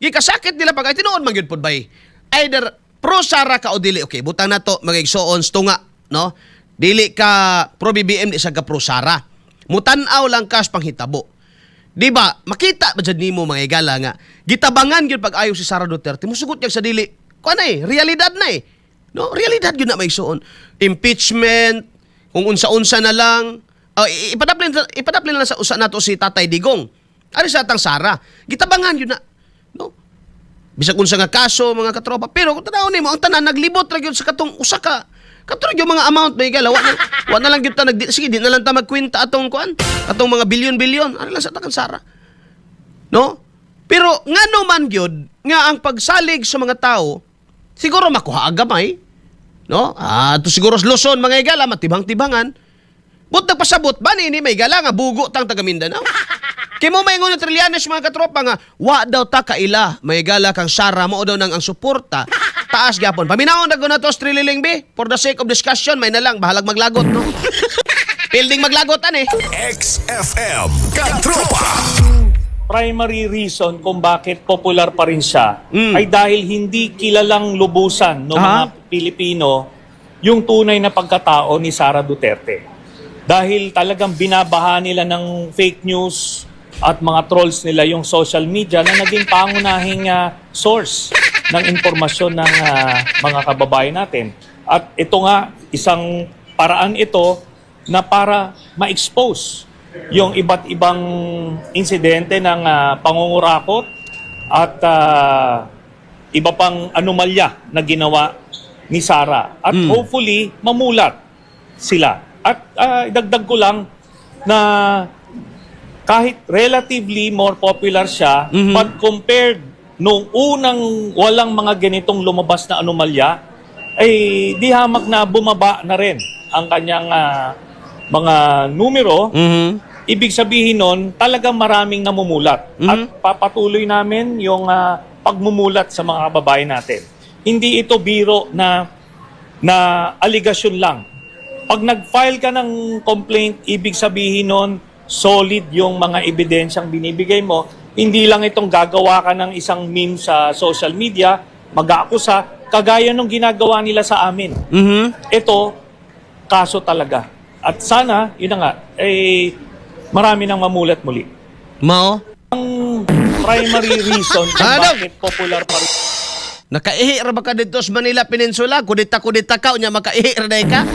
Gikasakit nila pag ay tinuod man gyud pud bay. Either pro Sara ka o dili. Okay, butang nato mga igsoon tunga, no? Dili ka pro BBM, di sa ka pro Sara. Mutan-aw lang kas panghitabo. Di ba? Makita ba jud nimo, mga igala, nga gitabangan gyud pag-ayo si Sara Duterte? Musugot gyud sa dili. Kuan na eh, realidad na eh. No, realidad gyud na, may igsoon. Impeachment, kung unsa-unsa na lang. Oh, ipadaplin na lang sa usa nato si Tatay Digong. Ari sa atang Sara. Gitabangan gyud na. No? Bisag unsa nga kaso, mga katropa, pero kung tan-awon nimo ang tanan naglibot ra gyud sa katong usa ka kato ra gyud mga amount, may igala. Wa na lang gyud ta nag sige, di na lang ta magkwenta atong kuan, atong mga bilyon-bilyon ari lang sa atang Sara, no? Pero ngano man gyud nga ang pagsalig sa mga tao siguro makuha gamay, no? Ah, to siguro sa Luzon, mga igala, matibang-tibangan. But nagpasabot ba ni may gala nga bugo tang taga Mindanao? Kay mo may ngon Trillanes, mga katropa, nga wa daw ta kaila, may gala, kang Sara, mo daw nang ang suporta taas gyapon. Paminawon na na to Trililing B for the sake of discussion, may na lang bahalag maglagot, no? Building maglagot ani. XFM Katropa. Primary reason kung bakit popular pa rin siya ay dahil hindi kilalang lubusan ng mga Pilipino yung tunay na pagkatao ni Sara Duterte. Dahil talagang binabaha nila ng fake news at mga trolls nila yung social media na naging pangunahing source ng impormasyon ng mga kababayan natin. At ito nga, isang paraan ito na para ma-expose yung iba't ibang insidente ng pangungurakot at iba pang anomalya na ginawa ni Sara. At hopefully, mamulat sila. At idagdag ko lang na kahit relatively more popular siya, but compared nung unang walang mga ganitong lumabas na anomalya, ay di hamak na bumaba na rin ang kanyang mga numero. Ibig sabihin nun, talagang maraming namumulat. At papatuloy namin yung pagmumulat sa mga kababayan natin. Hindi ito biro na na aligasyon lang. Pag nag-file ka ng complaint, ibig sabihin nun, solid yung mga ebidensyang binibigay mo. Hindi lang itong gagawa ka ng isang meme sa social media, mag-aakusa, kagaya nung ginagawa nila sa amin. Ito, kaso talaga. At sana, yun na nga, eh, marami nang mamulat muli. Mao. Ang primary reason kung Ano? bakit popular pa rin Nakaihi ra ba ka dito sa Manila Peninsula? Kudita-kudita ka unya makaihi ra day ka.